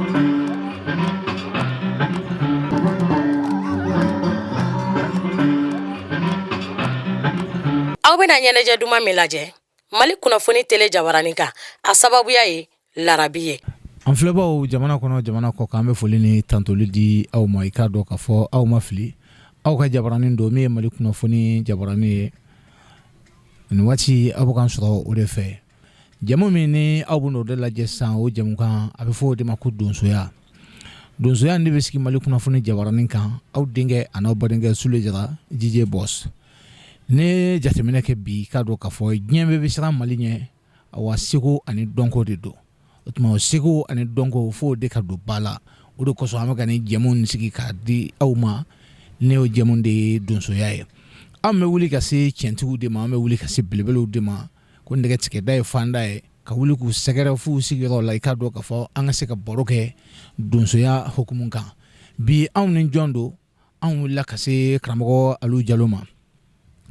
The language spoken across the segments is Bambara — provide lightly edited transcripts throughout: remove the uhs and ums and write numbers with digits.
Aw bɛna ɲɛnajɛ duman min lajɛ Mali kunnafoni tele jabaranin kan, a sababuya ye larabi ye. An filɛbaw jamana kɔnɔ, jamana kɔ kan, an bɛ foli ni tantoli di aw ma. I k'a dɔn k'a fɔ aw ma fili, aw ka jabaranin don min ye Mali kunnafoni jabaranin ye. Nin waati aw bɛ k'an sɔrɔ o de fɛ. Jamu min ni aw bɛn'o de lajɛ sisan, o jamukan a bɛ fɔ o de ma ko donsoya. Donsoya de bɛ sigi Mali kunnafoni jabaranin kan, aw denkɛ an'aw badenkɛ Sule Jara DJ Boss. Ne jateminɛ kɛ bi, k'a dɔn k'a fɔ diɲɛ bɛɛ bɛ siran Mali ɲɛ, awa seko ani dɔnko de don. O tuma o seko ani dɔnko, fo o de ka don ba la. O de kosɔn an bɛ ka nin jɛmu in sigi k'a di aw ma. Ne o jɛmu de ye donsoya ye. An bɛ wuli ka se tiɲɛtigiw de ma, an bɛ wuli ka se belebelew de ma, ko nɛgɛ tigɛda ye fanda ye, ka wuli k'u sɛgɛrɛ f'u sigiyɔrɔ la. I k'a dɔn k'a fɔ an ka se ka baro kɛ donsoya hukumu kan. Bi anw ni jɔn don? Anw wulila ka se karamɔgɔ Alu Jalo ma.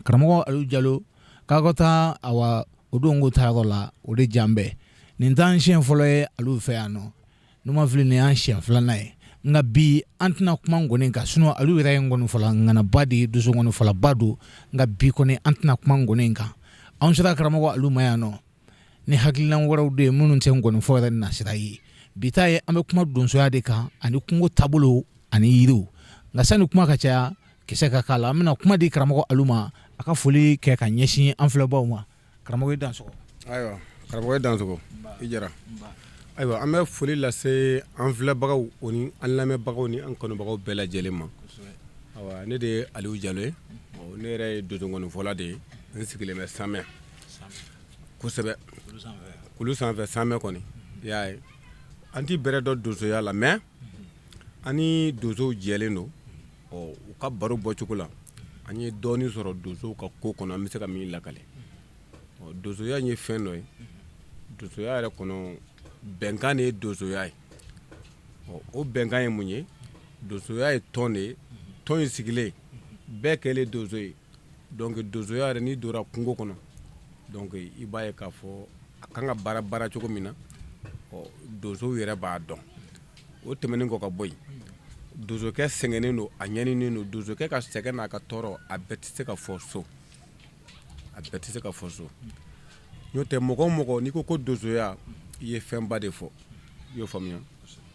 Karamɔgɔ Alu Jalo k'a ka taa, awa o don ko taayɔrɔ la, o de jan bɛɛ. Nin t'an siɲɛ fɔlɔ ye Alu fɛ yan nɔ, n'u ma fili nin y'an siɲɛ filanan ye. Nka bi an tɛna kuma ngɔni kan, sinon Alu yɛrɛ ye ngɔnifɔla ŋanaba de ye, donso ngɔnifɔlaba don. Nka bi kɔni an tɛna kuma ngɔni kan. Anw sera karamɔgɔ Alu ma yan nɔ ni hakilina wɛrɛw de ye minnu tɛ ngɔnifɔ yɛrɛ nasira ye. Bi ta ye, an bɛ kuma donsoya de kan ani kungo taabolo ani yiriw. Nka sani kuma ka caya, kisɛ ka k'a la, an bɛna kuma di karamɔgɔ Alu ma, a ka foli kɛ ka ɲɛsin an filɛbaw ma. Karamɔgɔ, i dansɔgɔ. Ayiwa karamɔgɔ, i dansɔgɔ, i Jara. Ayiwa, an bɛ foli lase an filɛbagaw o ni an lamɛnbagaw ni an kanubagaw bɛɛ lajɛlen ma. Ayiwa, ne de ye Aliyu Jalo ye, ne yɛrɛ ye donso ngɔnifɔla de ye. N sigilen bɛ Samɛ kosɛbɛ, kulu sanfɛ Samɛ kɔni. I y'a ye, an tɛ bɛrɛ dɔn donsoya la, mais an ni donsow jɛlen don. Ɔ u ka baro bɔcogo la, an ye dɔɔnin sɔrɔ donsow ka ko kɔnɔ, an bɛ se ka min lakale. Ɔ donsoya ye fɛn dɔ ye, donsoya yɛrɛ kɔnɔ bɛnkan de ye donsoya ye. Ɔ o bɛnkan ye mun ye? Donsoya ye tɔn de ye. Tɔn in sigilen, bɛɛ kɛlen donso ye. Donc donsoya yɛrɛ, n'i donna kungo kɔnɔ, donc i b'a ye k'a fɔ a kan ka baara baara cogo min na, ɔ donsow yɛrɛ b'a dɔn. O tɛmɛnen kɔ ka bɔ yen, donsokɛ sɛgɛnnen don, a ɲaninen don. Donsokɛ ka sɛgɛn n'a ka tɔɔrɔ, a bɛɛ tɛ se ka fɔ so, a bɛɛ tɛ se ka fɔ so. N'o tɛ, mɔgɔ o mɔgɔ n'i ko ko donsoya, i ye fɛnba de fɔ. I y'o faamuya?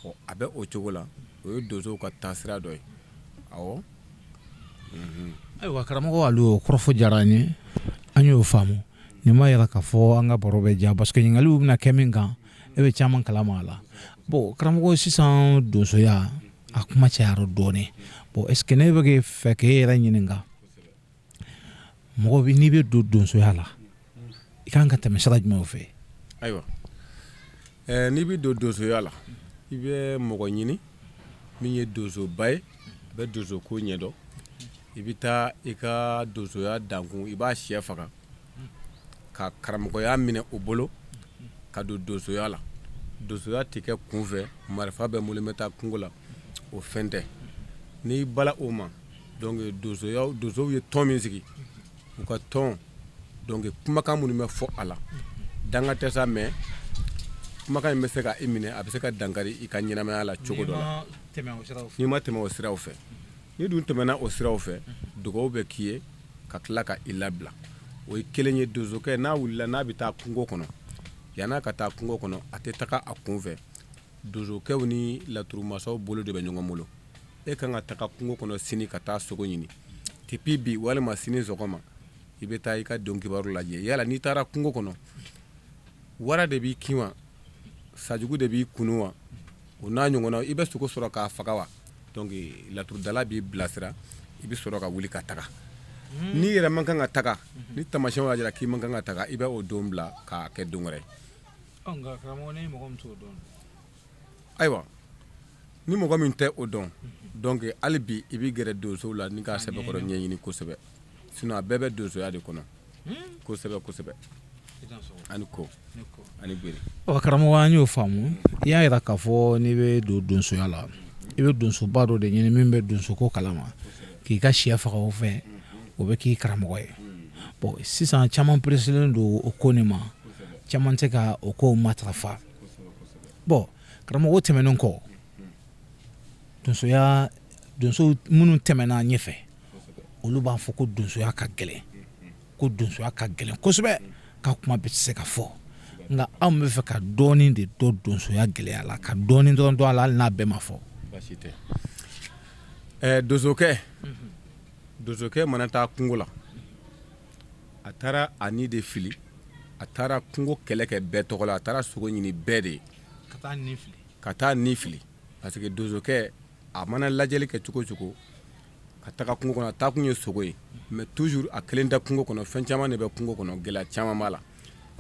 Ɔ a bɛ o cogo la. O ye donsow ka taasira dɔ ye. Awɔ. Ayiwa karamɔgɔ Alu, o kɔrɔfɔ diyara an ye, an y'o faamu. Nin b'a yira k'a fɔ an ka baro bɛ diya, parce que ɲininkaliw bɛna kɛ min kan, e bɛ caman kalama a la. Bon karamɔgɔ, sisan donsoya a kuma cayara dɔɔnin. Bon, est ce que ne bɛ fɛ k'e yɛrɛ ɲininka, mɔgɔ bɛ n'i bɛ don donsoya la, i kan ka tɛmɛ sira jumɛn fɛ? Ayiwa, n'i bɛ don donsoya la, i bɛ mɔgɔ ɲini min ye donsoba ye, a bɛ donso ko ɲɛdɔn. I bɛ taa i ka donsoya dankun, i b'a sɛ faga ka karamɔgɔya minɛ o bolo ka don donsoya la. Donsoya tɛ kɛ kunfɛ, marifa bɛ n bolo, n bɛ taa kungo la, o fɛn tɛ. N'i bala o ma, donc donsoya, donsow ye tɔn min sigi, u ka tɔn, donc kumakan minnu bɛ fɔ a la, danga tɛ sa, mais kumakan in bɛ se ka i minɛ, a bɛ se ka dankari i ka ɲɛnamaya la cogo dɔ la n'i ma tɛmɛ o siraw fɛ. N'i dun tɛmɛna o siraw fɛ, dugawu bɛ k'i ye ka tila ka i labila. O ye kelen ye. Donsokɛ n'a wulila n'a bɛ taa kungo kɔnɔ, yann'a ka taa kungo kɔnɔ, a tɛ taga a kun fɛ. Donsokɛw ni laturumasaw bolo de bɛ ɲɔgɔn bolo. E kan ka taga kungo kɔnɔ sini ka taa sogo ɲini, depuis bi walima sini sɔgɔma, i bɛ taa i ka don kibaru lajɛ. Yala n'i taara kungo kɔnɔ, wara de b'i kin wa, sajugu de b'i kunu wa, o n'a ɲɔgɔnna, i bɛ sogo sɔrɔ k'a faga wa? Donc laturudala b'i bilasira, i bɛ sɔrɔ ka wuli ka taga. N'i yɛrɛ man kan ka taga, ni taamasiyɛnw y'a jira k'i man kan ka taga, i bɛ o don bila k'a kɛ don wɛrɛ. Ayiwa, ni mɔgɔ min tɛ o dɔn, donc hali bi i bɛ gɛrɛ donsow la ni k'a sɛbɛkɔrɔ ɲɛɲini kosɛbɛ. Sinon a bɛɛ bɛ donsoya de kɔnɔ kosɛbɛ kosɛbɛ. Ani ko ani gbere. Ɔ karamɔgɔ, an y'o faamu. I y'a jira k'a fɔ n'i bɛ don donsoya la, i bɛ donsoba dɔ de ɲini min bɛ donsoko kalama, k'i ka sɛ faga o fɛ, o bɛ k'i karamɔgɔ ye. Bon, sisan caman pereselen don o ko nin ma, caman tɛ ka o ko matarafa. Bon karamɔgɔ, tɛmɛnen kɔ Donsoya, donso minnu tɛmɛna ɲɛfɛ, olu b'a fɔ ko donsoya ka gɛlɛn, ko donsoya ka gɛlɛn kosɛbɛ, ka kuma bɛ se ka fɔ. Nka anw bɛ fɛ ka dɔɔnin de dɔn donsoya gɛlɛya la, ka dɔɔnin dɔrɔn dɔn a la, hali n'a bɛɛ ma fɔ. Baasi tɛ. Donsokɛ mana taa kungo la, a taara a ni de fili, a taara kungo kɛlɛ kɛ bɛɛ tɔgɔ la, a taara sogo ɲini bɛɛ de ye, ka taa ni fili, parce que donsokɛ a mana lajɛli kɛ cogo cogo ka taga kungo kɔnɔ, a taa kun ye sogo ye, mais toujours a kelen tɛ kungo kɔnɔ. Fɛn caman de bɛ kungo kɔnɔ, gɛlɛya caman b'a la.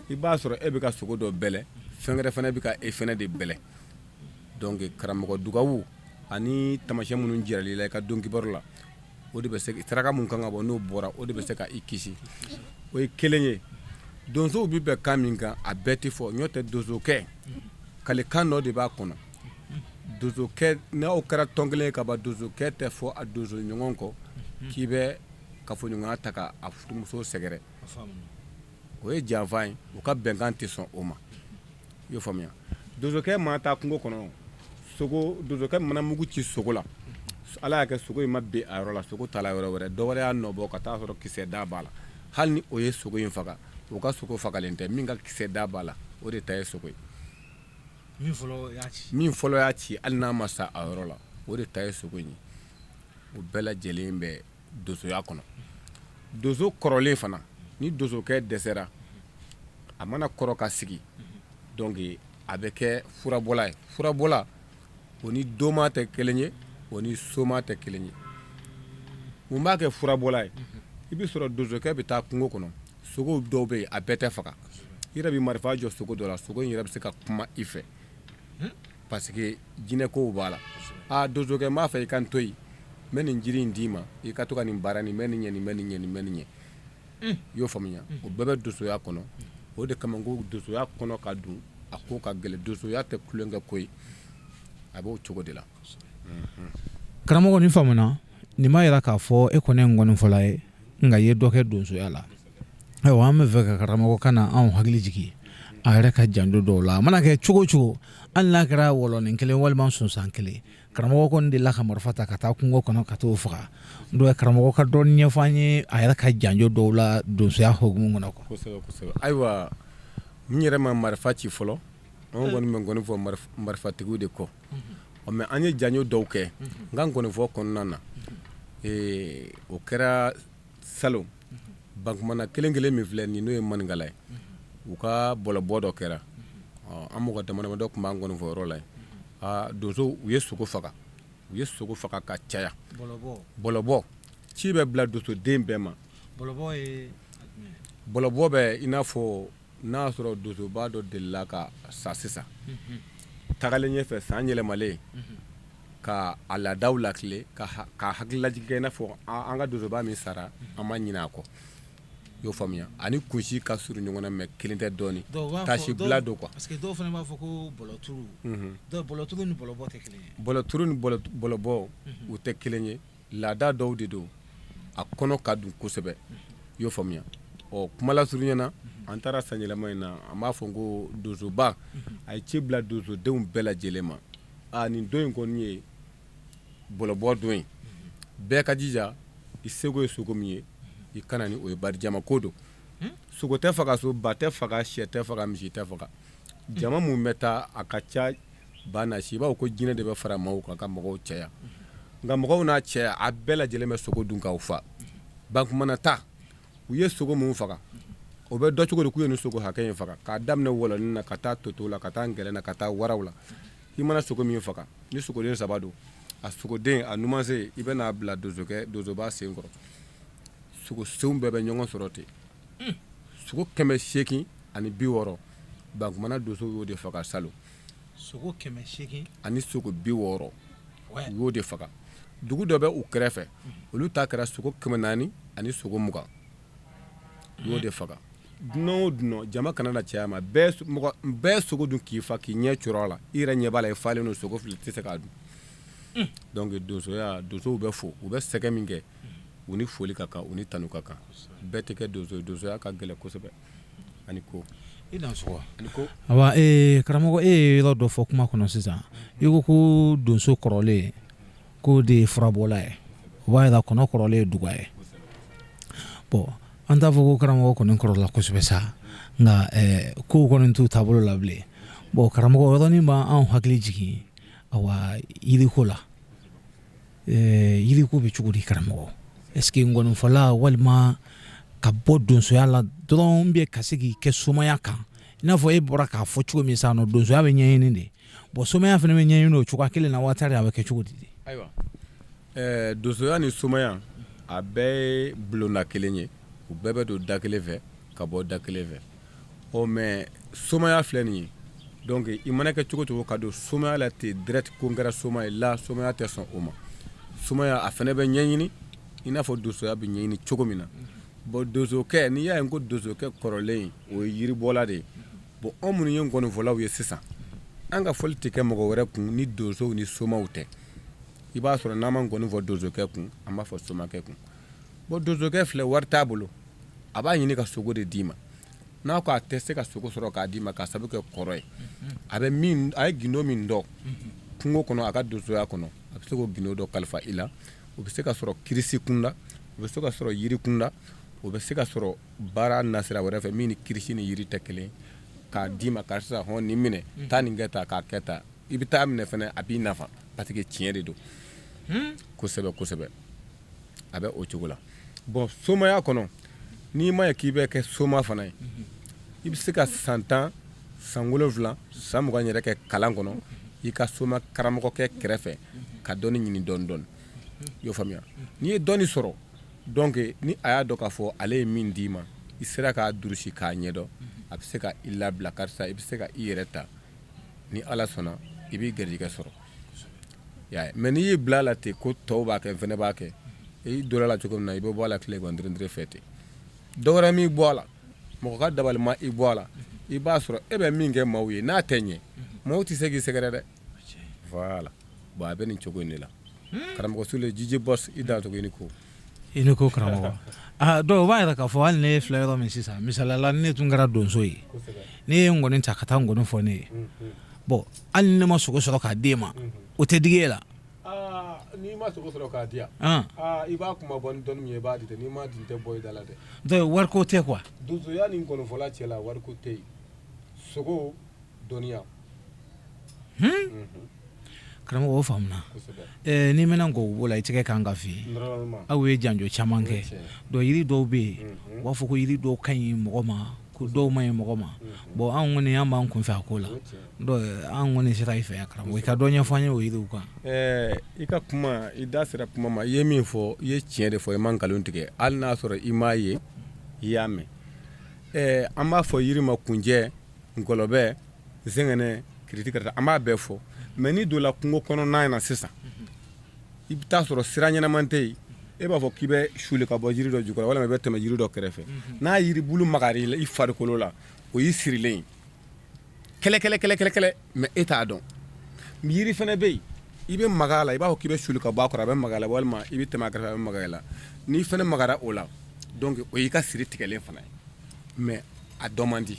I b'a sɔrɔ e bɛ ka sogo dɔ bɛlɛ, fɛn wɛrɛ fana bɛ ka e fana de bɛlɛ. Donc karamɔgɔ dugawu ani tamasiyɛn minnu jiral'i la i ka don kibaru la, o de bɛ se, saraka mun kan ka bɔ, n'o bɔra, o de bɛ se ka i kisi. O ye kelen ye. Donsow bɛ bɛn kan min kan, a bɛɛ tɛ fɔ. N'o tɛ, donsokɛ kalikan dɔ de b'a kɔnɔ. Donsokɛ, n'aw kɛra tɔn kelen ye ka ban, donsokɛ tɛ fɔ a donso ɲɔgɔn kɔ k'i bɛ kafoɲɔgɔnya ta ka a furumuso sɛgɛrɛ. O ye janfa ye, u ka bɛnkan tɛ sɔn o ma. I y'o faamuya? Donsokɛ mana taa kungo kɔnɔ, sogo, donsokɛ mana mugu ci sogo la, Ala y'a kɛ sogo in ma bin a yɔrɔ la, sogo taara yɔrɔ wɛrɛ, dɔ wɛrɛ y'a nɔbɔ ka taa sɔrɔ kisɛ da b'a la, hali ni o ye sogo in faga, o ka sogo fagalen tɛ. Min ka kisɛ da b'a la, o de ta ye sogo ye. Min fɔlɔ y'a ci, hali n'a ma sa a yɔrɔ la, o de ta ye sogo in ye. O bɛɛ lajɛlen bɛ donsoya kɔnɔ. Donso kɔrɔlen fana, ni donsokɛ dɛsɛra, a mana kɔrɔ ka sigi, donc a bɛ kɛ furabɔla ye. Furabɔla, o ni doma tɛ kelen ye, o ni soma tɛ kelen ye. Mun b'a kɛ furabɔla ye? I bɛ sɔrɔ donsokɛ bɛ taa kungo kɔnɔ, sogo dɔw bɛ yen, a bɛɛ tɛ faga. I yɛrɛ bɛ marifa jɔ sogo dɔ la, sogo in yɛrɛ bɛ se ka kuma i fɛ, parce que jinɛ kow b'a la. Aa, donsokɛ, n b'a fɛ i ka n to yen, n bɛ nin jiri in d'i ma, i ka to ka nin baara nin bɛ nin ɲɛ, nin bɛ nin ɲɛ, nin bɛ nin ɲɛ. I y'o faamuya? O bɛɛ bɛ donsoya kɔnɔ. O de kama ko donsoya kɔnɔ ka dun, a ko ka gɛlɛn. Donsoya tɛ tulonkɛ ko ye, a b'o cogo de la. Karamɔgɔ, nin faamuna. Nin b'a jira k'a fɔ e kɔni ye nkɔnifɔla ye, nka i ye dɔ kɛ donsoya la. Ayiwa, an bɛ fɛ ka karamɔgɔ ka na anw hakili jigin a yɛrɛ ka janjo dɔw la. A mana kɛ cogo o cogo, hali n'a kɛra wɔlɔnin kelen walima sonsan kelen, karamɔgɔ kɔni delila ka marifa ta ka taa kungo kɔnɔ ka t'o faga. Donc karamɔgɔ ka dɔɔnin ɲɛfɔ an ye a yɛrɛ ka janjo dɔw la donsoya hukumu kɔnɔ. Kosɛbɛ, kosɛbɛ. Ayiwa, n yɛrɛ ma marifa ci fɔlɔ. An kɔni bɛ nkɔni fɔ marifatigiw de kɔ, mais an ye janjo dɔw kɛ n ka nkɔnifɔ kɔnɔna na. O kɛra salon, Bankumana kelen kelen min filɛ nin, n'o ye maninkala ye, u ka bɔlɔbɔ dɔ kɛra. An mɔgɔ damadɔ tun b'an nkɔnifɔ yɔrɔ la yen. Donsow, u ye sogo faga, u ye sogo faga ka caya. Bɔlɔbɔ, ci bɛ bila donsoden bɛɛ ma. Bɔlɔbɔ bɛ i n'a fɔ n'a y'a sɔrɔ donsoba dɔ delila ka sa sisan, tagalen ɲɛfɛ, san yɛlɛmalen, ka a laadaw latilen, ka hakililajigin kɛ, i n'a fɔ an ka donsoba min sara, an ma ɲinɛ a kɔ. I y'o faamuya? Ani kunsi ka surun ɲɔgɔn na, mais kelen tɛ dɔɔnin, taasibila don quoi. Parce que dɔw fana b'a fɔ ko bɔlɔturu, bɔlɔturu ni bɔlɔbɔ tɛ kelen ye. Bɔlɔturu ni bɔlɔbɔ, u tɛ kelen ye. Laada dɔw de don, a kɔnɔ ka dun kosɛbɛ. I y'o faamuya? Ɔ, kuma lasurunya na, an taara sanyɛlɛma in na, an b'a fɔ ko donsoba a ye ci bila donsodenw bɛɛ lajɛlen ma: aa, nin don in kɔni ye bɔlɔbɔ don ye, bɛɛ ka jija, i seko ye sogo min ye, i ka na ni o ye. Bari jama ko don, sogo tɛ faga so, ba tɛ faga, sɛ tɛ faga, misi tɛ faga. Jama mun bɛ taa, a ka ca ba na si, i b'a fɔ ko jinɛ de bɛ fara maaw kan ka mɔgɔw caya. Nka mɔgɔw n'a caya, a bɛɛ lajɛlen bɛ sogo dun k'aw fa. Bankumana ta, u ye sogo mun faga, o bɛ dɔn cogo di k'u ye nin sogo hakɛ in faga? K'a daminɛ wɔlɔnin na, ka taa toto la, ka taa ngɛlɛ na, ka taa waraw la. I mana sogo min faga, ni sogoden saba don, a sogoden a numansen, i bɛ n'a bila donsokɛ, donsoba sen kɔrɔ. Sogo senw bɛɛ bɛ ɲɔgɔn sɔrɔ ten. Sogo 860, Bankumana donsow y'o de faga salon. Sogo 800 ani sogo 60, u y'o de faga. Dugu dɔ bɛ u kɛrɛfɛ, olu ta kɛra sogo 400 ani sogo 20, u y'o de faga. Dunan o dunan, jama kana na caya ma, bɛɛ sogo dun k'i fa, k'i ɲɛ cɔrɔ a la, i yɛrɛ ɲɛ b'a la, i falen don, sogo fili tɛ se k'a dun. Donc donsoya, donsow bɛ fo, u bɛ sɛgɛn min kɛ, u ni foli ka kan, u ni tanu ka kan. Bɛɛ tɛ kɛ donso ye, donsoya ka gɛlɛn kosɛbɛ. Ani ko i dansɔgɔ. Ani ko. Awa, karamɔgɔ, e ye yɔrɔ dɔ fɔ kuma kɔnɔ sisan. I ko ko donso kɔrɔlen K'o de ye furabɔla ye. O b'a yira kɔnɔ kɔrɔlen ye duga ye. Bon, an t'a fɔ ko karamɔgɔ kɔni kɔrɔla kosɛbɛ sa, nka kow kɔni t'u taabolo la bilen. Bon, karamɔgɔ, yɔrɔnin b'anw hakili jigin awa yiriko la. Yiriko bɛ cogo di, karamɔgɔ? Est-ce que ngɔnifɔla walima ka bɔ donsoya la dɔrɔn bɛ ka se k'i kɛ somaya kan, i n'a fɔ e bɔra k'a fɔ cogo min sisan nɔ, donsoya bɛ ɲɛɲini de. Bon, somaya fana bɛ ɲɛɲini o cogoya kelen na waati, a bɛ kɛ cogo di? Ayiwa, donsoya ni somaya, a bɛɛ ye bulonda kelen ye. U bɛɛ bɛ don da kelen fɛ ka bɔ da kelen fɛ. Ɔ mais somaya filɛ nin ye, donc i mana kɛ cogo cogo ka don somaya la ten direct ko n kɛra soma ye la, somaya tɛ sɔn o ma. Somaya, a fana bɛ ɲɛɲini i n'a fɔ donsoya bɛ ɲɛɲini cogo min na. Bon, donsokɛ, n'i y'a ye ko donsokɛ kɔrɔlen, o ye yiribɔla de ye. Bon, anw minnu ye ngɔnifɔlaw ye sisan, an ka fɔli tɛ kɛ mɔgɔ wɛrɛ kun ni donsow ni somaw tɛ. I b'a sɔrɔ n'an ma ngɔni fɔ donsokɛ kun, an b'a fɔ somakɛ kun. Bon, donsokɛ filɛ, wari t'a bolo, a b'a ɲini ka sogo de d'i ma. N'a ko a tɛ se ka sogo sɔrɔ k'a d'i ma k'a sabu kɛ kɔrɔ ye, a bɛ min, a ye gindo min dɔn kungo kɔnɔ, a ka donsoya kɔnɔ, a bɛ se k'o gindo dɔ kalifa i la. O bɛ se ka sɔrɔ kirisi kunda, o bɛ se ka sɔrɔ yiri kunda, o bɛ se ka sɔrɔ baara nasira wɛrɛ fɛ min ni kirisi ni yiri tɛ kelen, k'a d'i ma: karisa, hɔn, nin minɛ, taa nin kɛ tan, k'a kɛ tan. I bɛ taa minɛ fana, a b'i nafa parce que tiɲɛ de don. Kosɛbɛ kosɛbɛ, a bɛ o cogo la. Bon, somaya kɔnɔ, n'i ma ye k'i bɛ kɛ soma fana ye, i bɛ se ka san 10, san 7, san 20 yɛrɛ kɛ kalan kɔnɔ i ka soma karamɔgɔkɛ kɛrɛfɛ ka dɔnni ɲini dɔɔni dɔɔni. I y'o faamuya? N'i ye dɔnni sɔrɔ, donc ni a y'a dɔn k'a fɔ ale ye min d'i ma, i sera k'a durusi k'a ɲɛdɔn, a bɛ se ka i labila: karisa, i bɛ se ka i yɛrɛ ta, ni Ala sɔnna, i b'i garijɛgɛ sɔrɔ. Mais n'i y'i bila a la ten ko tɔw b'a kɛ, n fana b'a kɛ, i donna la cogo min na, i bɛ bɔ a la tile gan fɛ ten. Dɔ wɛrɛ m'i bɔ a la, mɔgɔ ka dabali ma i bɔ a la. I b'a sɔrɔ e bɛ min kɛ maaw ye, n'a tɛ ɲɛ, maaw tɛ se k'i sɛgɛrɛ dɛ. Voilà. Bon, a bɛ nin cogo in de la. Karamɔgɔ Sule, Jiji Boss, i dancogo, i ni ko. I ni ko, karamɔgɔ. Aa, dɔw b'a yɛrɛ k'a fɔ hali ne filɛ yɔrɔ min sisan, misalila, ni ne tun kɛra donso ye, ne ye ngɔni ta ka taa ngɔni fɔ ne ye, bon, hali ni ne ma sogo sɔrɔ k'a d'e ma, o tɛ digi e la? N'i ma sogo sɔrɔ k'a di yan, i b'a kuma bɔ ni dɔnni min ye, i b'a di dɛ. N'i ma di, n tɛ bɔ i da la dɛ. Donc wariko tɛ quoi? Donsoya ni ngɔnifɔla cɛ la, wariko tɛ yen. Sogo, dɔnniya. Karamɔgɔ, o faamuna. N'i mɛnna ngɔgɔbo la, i tɛgɛ kan ka fin. Aw ye janjo caman kɛ. Donc yiri dɔw bɛ yen, u b'a fɔ ko yiri dɔw ka ɲi mɔgɔ ma, ko dɔw ma ɲi mɔgɔ ma. Bon, anw kɔni, an b'an kunfɛ a ko la. Donc an kɔni sera i fɛ yan, karamɔgɔ, i ka dɔ ɲɛfɔ an ye o yiriw kan. I ka kuma, i da sera kuma ma. I ye min fɔ, i ye tiɲɛ de fɔ, i ma nkalon tigɛ, hali n'a sɔrɔ i m'a ye, i y'a mɛn. An b'a fɔ yiri ma kunjɛ, ngɔlɔbɛ, zɛgɛnɛ, kiriti karata, an b'a bɛɛ fɔ. Mais n'i donna kungo kɔnɔna na sisan, i bɛ taa sɔrɔ sira ɲɛnama tɛ yen. E b'a fɔ k'i bɛ suli ka bɔ jiri dɔ jukɔrɔ walima i bɛ tɛmɛ jiri dɔ kɛrɛfɛ, n'a yiri bulu magara i farikolo la, o y'i sirilen ye kɛlɛ kɛlɛ kɛlɛ kɛlɛ kɛlɛ, mais e t'a dɔn. Yiri fana bɛ yen, i bɛ maga a la, i b'a fɔ k'i bɛ suli ka bɔ a kɔrɔ, a bɛ maga la, walima i bɛ tɛmɛ a kɛrɛfɛ, a bɛ maga la. N'i fana magara o la, donc o y'i ka siri tigɛlen fana ye, mais a dɔn man di.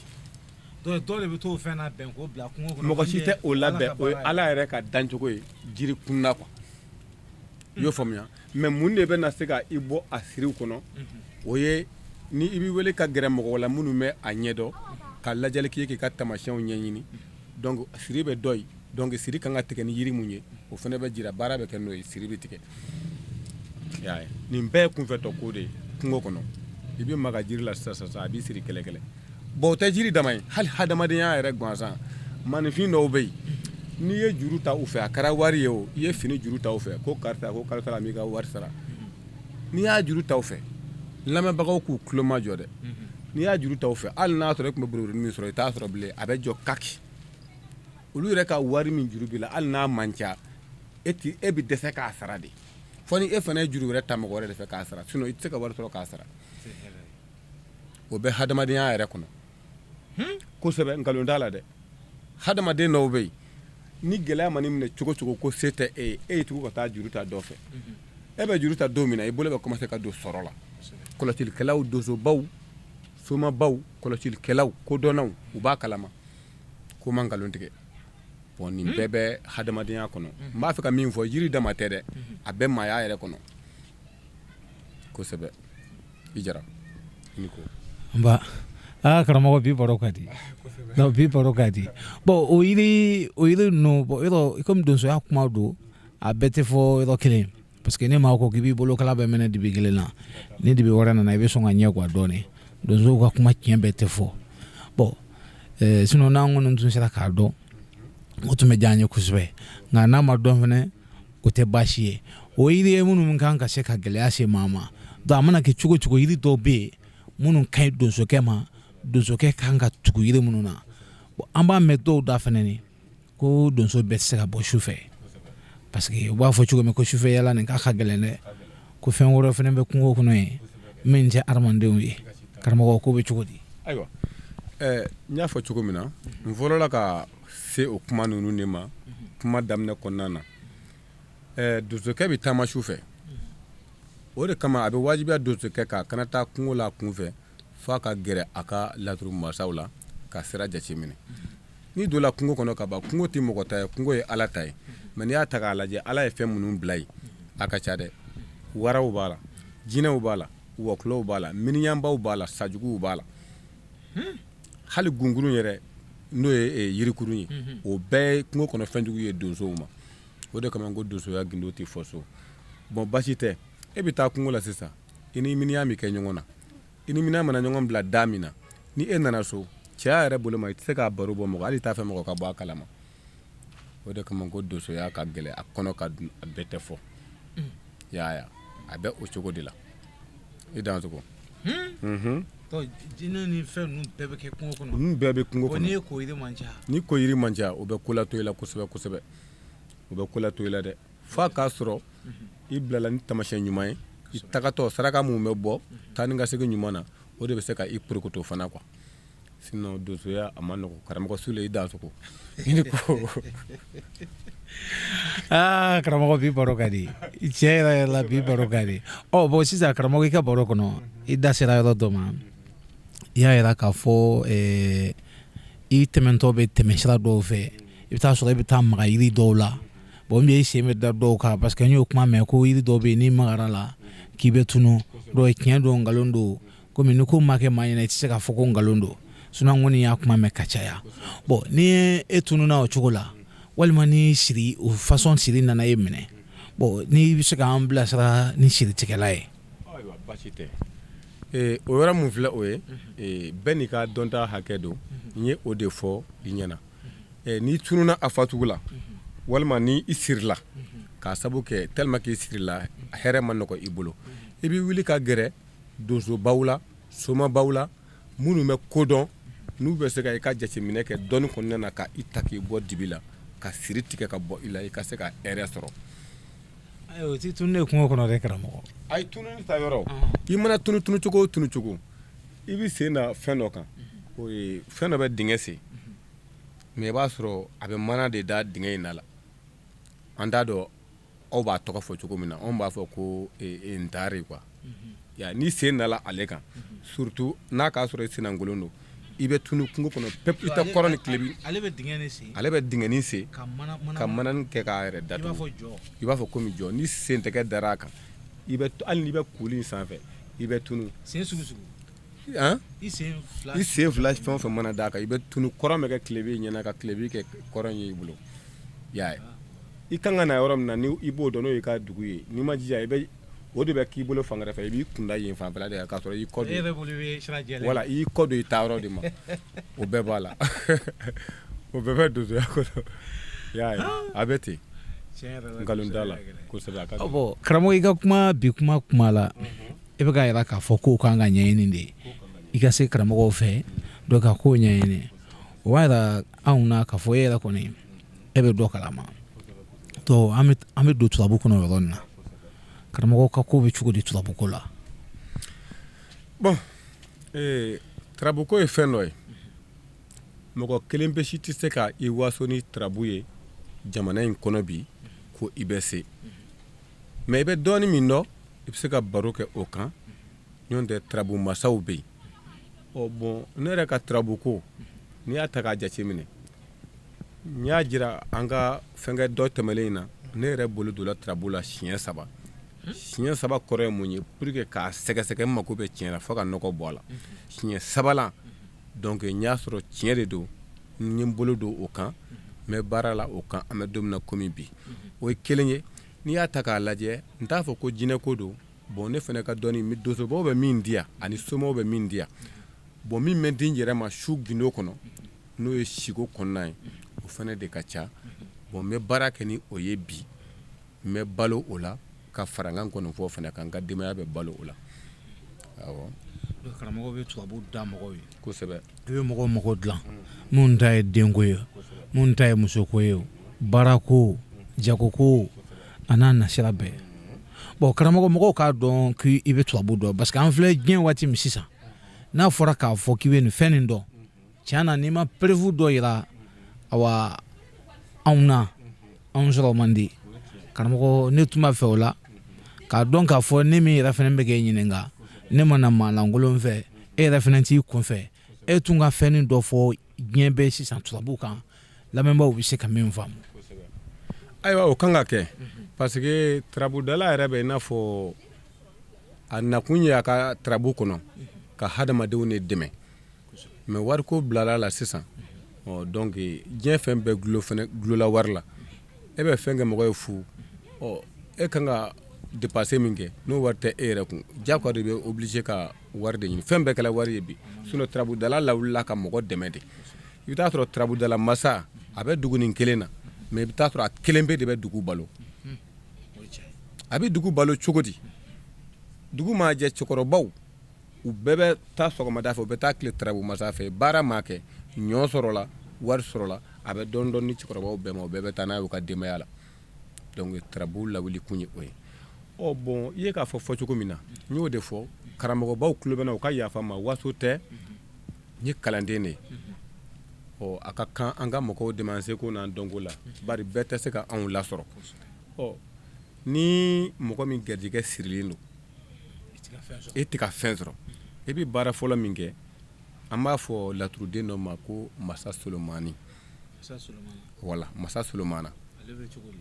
Dɔw de bɛ t'o fɛn labɛn k'o bila kungo kɔnɔ. Mɔgɔ si tɛ o labɛn, o ye Ala yɛrɛ ka dancogo ye jiri kunda quoi. I y'o faamuya? Mais mun de bɛ na se ka i bɔ a siriw kɔnɔ? O ye ni i bɛ wele ka gɛrɛ mɔgɔw la minnu bɛ a ɲɛdɔn, ka lajɛli k'i ye, k'i ka taamasiyɛnw ɲɛɲini. Donc siri bɛ dɔ yen, donc siri kan ka tigɛ ni yiri mun ye, o fana bɛ jira, baara bɛ kɛ n'o ye, siri bɛ tigɛ. Y'a ye, nin bɛɛ ye kunfɛtɔ ko de ye kungo kɔnɔ. I bɛ maga jiri la sisan sisan, a b'i siri kɛlɛkɛlɛ. Bon, o tɛ jiri dama ye, hali hadamadenya yɛrɛ gansan. Maaninfin dɔw bɛ yen, n'i ye juru ta u fɛ, a kɛra wari ye o, i ye fini juru ta u fɛ, ko karisa, ko karisa la, m'i ka wari sara. N'i y'a juru ta u fɛ, lamɛnbagaw k'u tulo majɔ dɛ, n'i y'a juru ta u fɛ, hali n'a sɔrɔ e tun bɛ buruburu min sɔrɔ, i t'a sɔrɔ bilen, a bɛ jɔ kaki. Olu yɛrɛ ka wari min juru b'i la, hali n'a man ca, e e bɛ dɛsɛ k'a sara de, fo ni e fana ye juru wɛrɛ ta mɔgɔ wɛrɛ de fɛ k'a sara. Sinon i tɛ se ka wari sɔrɔ k'a sara. O bɛ hadamadenya yɛrɛ kɔnɔ kosɛbɛ, nkalon t'a la dɛ. Hadamaden dɔw bɛ yen, ni gɛlɛya man'i minɛ cogo cogo, ko se tɛ e ye, e ye tugu ka taa juru ta dɔ fɛ. E bɛ juru ta don min na, i bolo bɛ commencer ka don sɔrɔ la. Kɔlɔsilikɛlaw, donsobaw, somabaw, kɔlɔsilikɛlaw, kodɔnnaw, u b'a kalama ko ma nkalon tigɛ. Bon, nin bɛɛ bɛ hadamadenya kɔnɔ. N b'a fɛ ka min fɔ, yiri dama tɛ dɛ, a bɛ maaya yɛrɛ kɔnɔ kosɛbɛ. I Jara, i ni ko. Nba. Aa karamɔgɔ, bi baro ka di. Non, bi baro ka di. Bon, o yiri ninnu, bon, yɔrɔ komi donsoya kuma don, a bɛɛ tɛ fɔ yɔrɔ kelen, parce que ne maa ko k'i b'i bolokala bɛɛ minɛ dibi kelen na, ni dibi wɛrɛ nana, i bɛ sɔn ka ɲɛ quoi dɔɔni. Donsow ka kuma tiɲɛ bɛɛ tɛ fɔ. Bon, sinon n'an kɔni tun sera k'a dɔn, o tun bɛ diya an ye kosɛbɛ. Nka n'a ma dɔn fɛnɛ, o tɛ baasi ye. O yiri ye minnu kan ka se ka gɛlɛya se maa ma. Donc a mana kɛ cogo cogo, yiri dɔw bɛ yen minnu ka ɲi donsokɛ ma, donsokɛ kan ka tugu yiri minnu na. Bon, an b'a mɛn dɔw da fɛnɛ ni ko donso bɛɛ tɛ se ka bɔ su fɛ, parce que u b'a fɔ cogo min ko sufɛ yala nin k'a ka gɛlɛn dɛ, ko fɛn wɛrɛ fɛnɛ bɛ kungo kɔnɔ yen min tɛ adamadenw ye. Karamɔgɔ, ko bɛ cogo di? Ayiwa, n y'a fɔ cogo min na, n fɔlɔla ka se o kuma ninnu de ma kuma daminɛ kɔnɔna na. Donsokɛ bɛ taama su fɛ, o de kama a bɛ wajibiya donsokɛ k'a kana taa kungo la a kun fɛ, f'a ka gɛrɛ a ka laturu masaw la ka sira jateminɛ. N'i donna kungo kɔnɔ ka ban, kungo tɛ mɔgɔ ta ye, kungo ye Ala ta ye. Mais n'i y'a ta k'a lajɛ, Ala ye fɛn minnu bila yen, a ka ca dɛ. Waraw b'a la, jinɛw b'a la, wɔkulɔw b'a la, miniyanbaw b'a la, sajuguw b'a la, hali gunkurun yɛrɛ, n'o ye yirikurun ye, o bɛɛ ye kungo kɔnɔ fɛnjugu ye donsow ma. O de kama ko donsoya gindo tɛ fɔ so. Bon, basi tɛ, e bɛ taa kungo la sisan, i ni miniyan bɛ kɛ ɲɔgɔn na, i ni miniyan mana ɲɔgɔn bila da min na, ni e nana so, cɛya yɛrɛ bolo ma, i tɛ se k'a baro bɔ mɔgɔ, hali i t'a fɛ mɔgɔ ka bɔ a kalama. O de kama ko donsoya ka gɛlɛn, a kɔnɔ ka dun, a bɛɛ tɛ fɔ. Y'a a bɛ o cogo de la. I dansogo. Jinɛ ni fɛn ninnu bɛɛ bɛ kɛ kungo kɔnɔ. Ninnu bɛɛ bɛ kungo kɔnɔ. N'i ye koyiri man ca. Ni koyiri man ca, o bɛ ko la to i la kosɛbɛ kosɛbɛ. O bɛ ko la to i la dɛ, f'a k'a sɔrɔ i bilala ni tamasiyɛn ɲuman ye, i tagatɔ saraka mun bɛ bɔ taa ni ka segin ɲuman na, o de bɛ se ka i porokoto fana quoi. Sinon donsoya a ma nɔgɔ. Karamɔgɔ Sule, i dansogo, i ni ko. Aa karamɔgɔ, bi baro ka di tiɲɛ yɛrɛ yɛrɛ la, bi baro ka di. Ɔ bon, sisan karamɔgɔ, i ka baro kɔnɔ, i da sera yɔrɔ dɔ ma, i y'a yira k'a fɔ i tɛmɛntɔ bɛ tɛmɛ sira dɔw fɛ, i bɛ taa sɔrɔ i bɛ taa maga yiri dɔw la. Bon, i sen bɛ da dɔw kan, parce que n y'o kuma mɛn ko yiri dɔw bɛ yen, n'i magara la k'i bɛ tunu. Dɔw ye tiɲɛ don, nkalon don, komi ni ko ma kɛ maa ɲɛna, i tɛ se k'a fɔ ko nkalon don. Sinon n kɔni y'a kuma mɛn ka caya. Bon, ni e tununa o cogo la, walima ni siri o façon siri nana e minɛ, bon, n'i bɛ se k'an bilasira ni siritigɛla ye. Ayiwa, baasi tɛ. O yɔrɔ mun filɛ, o ye bɛɛ n'i ka dɔnta hakɛ don. N ye o de fɔ i ɲɛna. N'i tununa a fatugu la, walima ni i sirila k'a sabu kɛ tellement k'i sirila, hɛrɛ ma nɔgɔ i bolo, i bɛ wuli ka gɛrɛ donsobaw la, somabaw la, minnu bɛ ko dɔn, n'u bɛ se ka i ka jateminɛ kɛ dɔnni kɔnɔna na, ka i ta k'i bɔ dibi la, ka siri tigɛ ka bɔ i la, i ka se ka hɛrɛ sɔrɔ. Ayiwa, o tɛ tunu ne kungo kɔnɔ dɛ, karamɔgɔ. Ayi, tununi ta yɔrɔ, i mana tunu tunu cogo o tunu cogo, i bɛ sen da fɛn dɔ kan, o ye fɛn dɔ bɛ dingɛ sen, mais i b'a sɔrɔ a bɛ mana de da dingɛ in da la. An t'a dɔn aw b'a tɔgɔ fɔ cogo min na, anw b'a fɔ ko ntare quoi. Ni sen dala ale kan, surtout n'a k'a sɔrɔ i sennakolon don, i bɛ tunu kungo kɔnɔ pep, i tɛ kɔrɔn ni tilebin. Ale bɛ dingɛ de sen. Ale bɛ dingɛnin sen ka mana kɛ k'a yɛrɛ datugu. I b'a fɔ komi jɔ. Ni sen tɛgɛ dara a kan, i bɛ hali n'i bɛ kuli in sanfɛ, i bɛ tunu. Sen sugu sugu. I sen fila fɛn o fɛn mana d'a kan, i bɛ tunu. Kɔrɔn bɛ kɛ tilebin ɲɛna, ka tilebin kɛ kɔrɔn ye i bolo. Y'a ye, i kan ka na yɔrɔ min na, ni i b'o dɔn, n'o y'i ka dugu ye, n'i ma jija, i bɛ o de bɛ k'i bolo fan wɛrɛ fɛ, i b'i kunda yen fanfɛla de k'a sɔrɔ i kɔ don, wala i kɔ don i taa yɔrɔ de ma. O bɛɛ b'a la, o bɛɛ bɛ donsoya kɔnɔ. Y'a ye, a bɛ ten, nkalon t'a la kosɛbɛ. Bon karamɔgɔ, i ka kuma bi kuma la, e bɛ k'a jira k'a fɔ kow kan ka ɲɛɲini de, i ka se karamɔgɔw fɛ dɔ ka kow ɲɛɲini. O b'a jira anw na k'a fɔ e yɛrɛ kɔni, e bɛ dɔ kalama. To an bɛ don turabu kɔnɔ yɔrɔ in na. Karamɔgɔ ka ko bɛ cogo di turabuko la? Bon, turabuko ye fɛn dɔ ye, mɔgɔ kelen pe si tɛ se ka i waso ni turabu ye jamana in kɔnɔ bi ko i bɛ se. Mais i bɛ dɔɔnin min dɔn, i bɛ se ka baro kɛ o kan. Ɲɔgɔn tɛ, turabu masaw bɛ yen. Ɔ bon, ne yɛrɛ ka turabuko, n'i y'a ta k'a jate minɛ, N y'a jira an ka fɛnkɛ dɔ tɛmɛnen in na, ne yɛrɛ bolo donna turabu la siɲɛ saba. Siɲɛ saba kɔrɔ ye mun ye? Pour que k'a sɛgɛsɛgɛ, n mako bɛ tiɲɛ la fo ka nɔgɔ bɔ a la. Siɲɛ sabanan, donc n y'a sɔrɔ tiɲɛ de don. N ye n bolo don o kan, n bɛ baara la o kan, an bɛ don min na komi bi. O ye kelen ye. N'i y'a ta k'a lajɛ, n t'a fɔ ko jinɛko don. Bon, ne fana ka dɔnni, donsobaw bɛ min di yan ani somaw bɛ min di yan, bon, min bɛ di n yɛrɛ ma su gundo kɔnɔ, n'o ye siko kɔnɔna ye, o fana de ka ca. Bon, n bɛ baara kɛ ni o ye bi, n bɛ balo o la ka fara n ka nkɔnifɔ fana kan, n ka denbaya bɛ balo o la. Awɔ. Karamɔgɔ bɛ turabu da mɔgɔw ye. Kosɛbɛ. I bɛ mɔgɔw mako dilan, minnu ta ye denko ye, minnu ta ye musoko ye, baarako, jagoko, a n'a nasira bɛɛ. Bon, karamɔgɔ, mɔgɔw k'a dɔn k'i bɛ turabu dɔn, parce que an filɛ diɲɛ waati min sisan, n'a fɔra k'a fɔ k'i bɛ nin fɛn nin dɔn, tiɲɛ na, n'i ma preuve dɔ yira awa anw na, anw sɔrɔ man di. Karamɔgɔ, ne tun b'a fɛ o la k'a dɔn k'a fɔ ne min yɛrɛ fana bɛ k'e ɲininka, ne ma na maa lankolon fɛ, e yɛrɛ fana t'i kun fɛ, e tun ka fɛn dɔ fɔ diɲɛ bɛɛ sisan turabu kan, lamɛnbaaw bɛ se ka min faamu. Ayiwa, o kan ka kɛ, parce que turabudala yɛrɛ bɛ i n'a fɔ a nakun ye a ka turabu kɔnɔ ka hadamadenw de dɛmɛ, mais wariko bilala la sisan. Ɔ, donc diɲɛ fɛn bɛɛ gulo fana gulola wari la. E bɛ fɛn kɛ mɔgɔ ye fu, ɔ, e kan ka dépense min kɛ, n'o wari tɛ e yɛrɛ kun, diyagoya de bɛ obligé ka wari de ɲini. Fɛn bɛɛ kɛla wari ye bi. Sinon turabudala lawulila ka mɔgɔ dɛmɛ de. I bɛ taa sɔrɔ turabudala masa a bɛ dugu nin kelen na, mais i bɛ taa sɔrɔ a kelen pe de bɛ dugu balo. A bɛ dugu balo cogo di? Dugu maa jɛ, cɛkɔrɔbaw, u bɛɛ bɛ taa sɔgɔmada fɛ, u bɛ taa tile turabu masa fɛ. Baara maa kɛ, ɲɔ sɔrɔla, wari sɔrɔla, a bɛ dɔɔni dɔɔni di cɛkɔrɔbaw bɛɛ ma, u bɛɛ bɛ taa n'a ye u ka denbaya la. Donc turabu lawuli kun ye o ye. Ɔ bon, i ye k'a fɔ fɔ cogo min na, n y'o de fɔ karamɔgɔbaw tulo bɛ na, u ka yafa ma, waso tɛ, n ye kalanden de ye. Ɔ, a ka kan an ka mɔgɔw dɛmɛ an seko n'an dɔnko la, bari bɛɛ tɛ se ka anw lasɔrɔ. Ɔ, ni mɔgɔ min garijɛgɛ sirilen don, e tɛ ka fɛn sɔrɔ, e bɛ baara fɔlɔ min kɛ, an b'a fɔ laturuden dɔ ma ko Masa Solomani. Wala, Masa Solomana,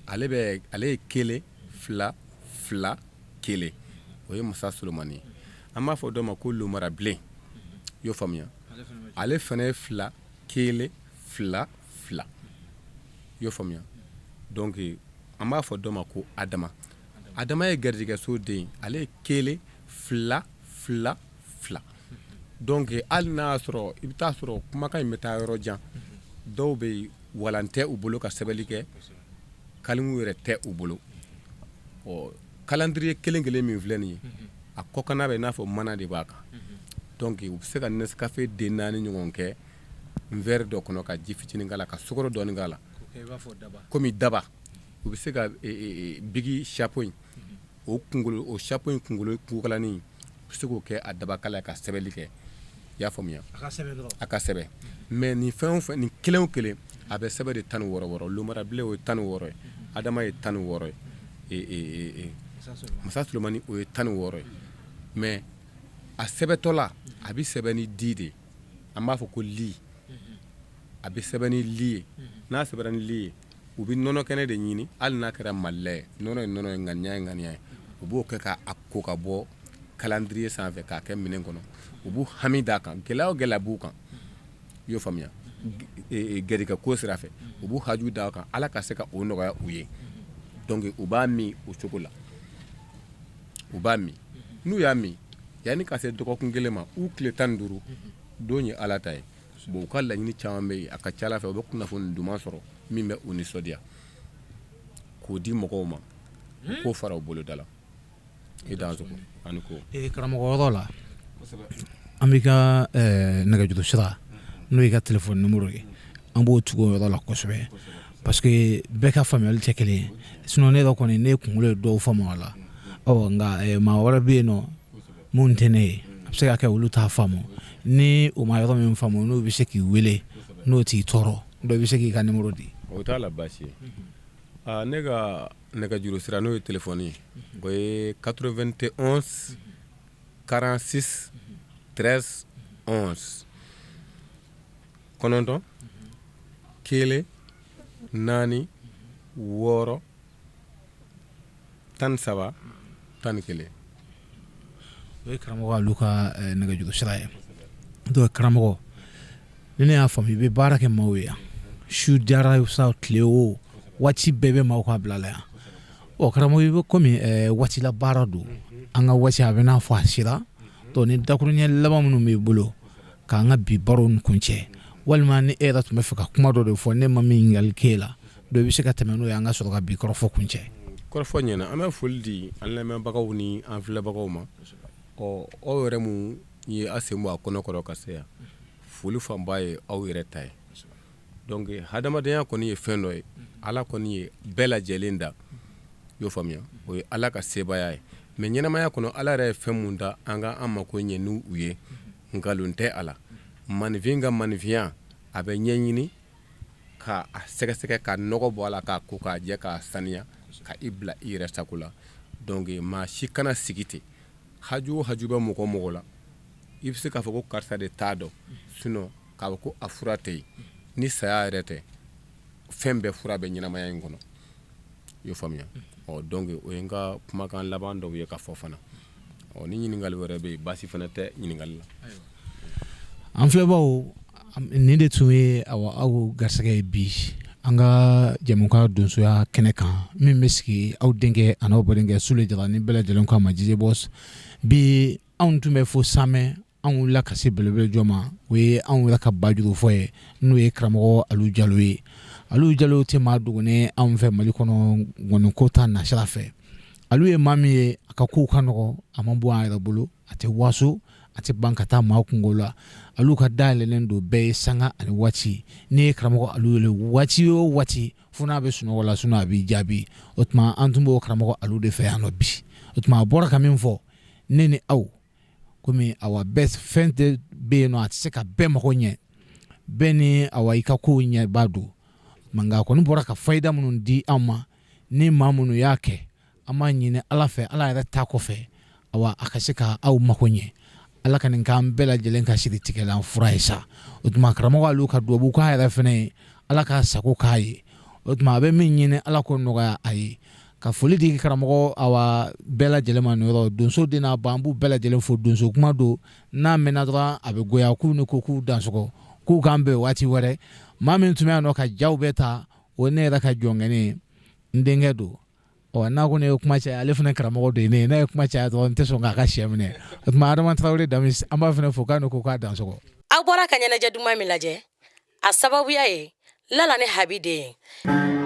ale ye kelen fila fila kelen, o ye Masa Solomani ye. An b'a fɔ dɔ ma ko Lomarabilen, i y'o faamuya? Ale fana ye fila kelen fila fila, i y'o faamuya? Donc an b'a fɔ dɔ ma ko Adama. Adama ye garijɛgɛso den ye, ale ye kelen fila fila fila. Donc hali n'a y'a sɔrɔ i bɛ taa sɔrɔ kumakan in bɛ taa yɔrɔ jan, dɔw bɛ yen, walan tɛ u bolo ka sɛbɛnni kɛ, kalimu yɛrɛ tɛ u bolo. Ɔ, calendrier kelen kelen min filɛ nin ye, a kɔkanna bɛ i n'a fɔ mana de b'a kan. Donc u bɛ se ka Nescafé den naani ɲɔgɔn kɛ verre dɔ kɔnɔ, ka ji fitinin k'a la, ka sukaro dɔɔnin k'a la, komi daba. U bɛ se ka bigi chapeau in, o kunkolo, o chapeau in kunkolo kukalanin, u bɛ se k'o kɛ a dabakala ka sɛbɛnni kɛ, i y'a faamuya? A ka sɛbɛn. Mais nin fɛn o fɛn, nin kelen o kelen, a bɛ sɛbɛn de 16 wɔɔrɔ. Lomarabilen, o ye 16 ye. Adama ye 16 ye. Masa Solomani, o ye 16 ye. Mais a sɛbɛntɔla, a bɛ sɛbɛn ni di de ye, an b'a fɔ ko li. A bɛ sɛbɛn ni li ye. N'a sɛbɛnna ni li ye, u bɛ nɔnɔ kɛnɛ de ɲini, hali n'a kɛra malilɛ ye, nɔnɔ ye nɔnɔ ye, ŋaniya ye ŋaniya ye, u b'o kɛ k'a ko ka bɔ calendrier sanfɛ k'a kɛ minɛn kɔnɔ. U b'u hami d'a kan, gɛlɛya o gɛlɛya b'u kan, i y'o faamuya, garijɛgɛ ko sira fɛ, u b'u haju d'a kan, Ala ka se ka o nɔgɔya u ye. Donc u b'a min o cogo la, u b'a min. N'u y'a min, yanni ka se dɔgɔkun kelen ma u tile 15 don ye Ala ta ye. Bon, u ka laɲini caman bɛ yen, a ka ca Ala fɛ, u bɛ kunnafoni duman sɔrɔ min bɛ u nisɔndiya k'o di mɔgɔw ma, k'o fara u boloda la. I dansogo ani ko. Karamɔgɔ, yɔrɔ la, an b'i ka nɛgɛjuru sira, n'o y'i ka téléphone numéro ye, an b'o tugu o yɔrɔ la kosɛbɛ, parce que bɛɛ ka faamuyali tɛ kelen ye. Sinon ne yɛrɛ kɔni, ne kunkolo ye dɔw faamu a la. Ɔ, nka maa wɛrɛ bɛ yen nɔ minnu tɛ ne ye, a bɛ se ka kɛ olu t'a faamu. Ni u ma yɔrɔ min faamu, n'u bɛ se k'i wele, n'o t'i tɔɔrɔ, dɔ bɛ se k'i ka numéro di. O t'a la baasi ye. Ne ka nɛgɛjuru sira, n'o ye téléphone ye, o ye 91 46 13 11, 9 1. 4 6 13 11. O ye karamɔgɔ Alu ka nɛgɛjuru sira ye. Donc karamɔgɔ, ni ne y'a faamu, i bɛ baara kɛ maaw ye yan, su diyara sa, tile o, waati bɛɛ bɛ maaw ka bila la yan. Ɔ karamɔgɔ, i bɛ komi waatila baara don, an ka waati a bɛ n'a fɔ a sera. Donc ni dakuruɲɛ laban minnu b'i bolo k'an ka bi baro nin kuncɛ, walima ni e yɛrɛ tun bɛ fɛ ka kuma dɔ de fɔ, ne ma min ɲininkali k'e la, donc i bɛ se ka tɛmɛ n'o ye, an ka sɔrɔ ka bi kɔrɔfɔ kuncɛ. Kɔrɔfɔ ɲɛna. An bɛ foli di an lamɛnbagaw ni an filɛbagaw ma. Ɔ, aw yɛrɛ mun ye a sen bɔ a kɔnɔ kɔrɔ ka se yan, foli fanba ye aw yɛrɛ ta ye. Donc hadamadenya kɔni ye fɛn dɔ ye, Ala kɔni ye bɛɛ lajɛlen da, i y'o faamuya, o ye Ala ka sebaaya ye. Mais ɲɛnamaya kɔnɔ, Ala yɛrɛ ye fɛn mun da an ka an mako ɲɛ n'u ye, nkalon tɛ a la. Maninfin ka maninfinya, a bɛ ɲɛɲini k'a sɛgɛsɛgɛ, ka nɔgɔ bɔ a la, k'a ko k'a jɛ, k'a saniya, ka i bila i yɛrɛ sago la. Donc maa si kana sigi ten. Haju o haju bɛ mɔgɔ mɔgɔ la, i bɛ se k'a fɔ ko karisa de t'a dɔn, sinon k'a fɔ ko a fura tɛ yen, ni saya yɛrɛ tɛ, fɛn bɛɛ fura bɛ ɲɛnamaya in kɔnɔ, i y'o faamuya. Ɔ, donc o ye n ka kumakan laban dɔw ye ka fɔ fana. Ɔ, ni ɲininkali wɛrɛ bɛ yen, baasi fana tɛ ɲininkali la. An filɛbaw, nin de tun ye awa aw garisɛgɛ ye bi an ka jɛmukan donsoya kɛnɛ kan, min bɛ sigi aw denkɛ ani aw badenkɛ Sule Jara ni bɛɛ lajɛlen k'a ma DJ Boss. Bi anw tun bɛ fo Samɛ, anw wulila ka se belebele jɔ ma, o ye anw yɛrɛ ka bajuru fɔ ye, n'o ye karamɔgɔ Alu Jalo ye. Alu Jalo tɛ maa dogonnen anw fɛ Mali kɔnɔ ŋɔniko ta nasira fɛ. Alu ye maa min ye, a ka kow ka nɔgɔ, a man bon a yɛrɛ bolo, a tɛ waso, a tɛ ban ka taa maa kungo la. Alu ka dayɛlɛlen don bɛɛ ye sanga ani waati. N'i ye karamɔgɔ Alu wele waati o waati, fo n'a bɛ sunɔgɔ la, sinon a b'i jaabi. O tuma an tun b'o karamɔgɔ Alu de fɛ yan nɔ bi. O tuma a bɔra ka min fɔ ne ni aw, komi awa bɛɛ fɛn tɛ bɛ yen nɔ, a tɛ se ka bɛɛ mago ɲɛ, bɛɛ ni awa i ka kow ɲɛba don. Nka a kɔni bɔra ka fayida minnu di an ma, ni maa minnu y'a kɛ, an b'a ɲini Ala fɛ, Ala yɛrɛ ta kɔfɛ, awa a ka se ka aw mako ɲɛ. Ala ka nin k'an bɛɛ lajɛlen ka siri tigɛlan fura ye sa. O tuma karamɔgɔ Alu ka dubabu k'a yɛrɛ fana ye, Ala k'a sago k'a ye. O tuma a bɛ min ɲini, Ala k'o nɔgɔya a ye. Ka foli di karamɔgɔ awa bɛɛ lajɛlen ma nin yɔrɔ. Donso den n'a ba, an b'u bɛɛ lajɛlen fo. Donso kuma don, n'a mɛnna dɔrɔn a bɛ goya. K'u ni ko k'u dansɔgɔ, k'u k'an bɛn waati wɛrɛ. Maa min tun bɛ yan nɔ ka jaw bɛɛ ta, o ne yɛrɛ ka jɔnkɛni ye, n denkɛ don. Ɔ, n'a ko ne ye kuma caya, ale fana karamɔgɔ de ye ne ye, n'a ye kuma caya dɔrɔn, n tɛ sɔn k'a ka sɛ minɛ. O tuma Adama Tarawele Damis, an b'a fana fo k'a ni ko k'a dansɔgɔ. Aw bɔra ka ɲɛnajɛ duman min lajɛ, a sababuya ye Lala ni Habi den ye.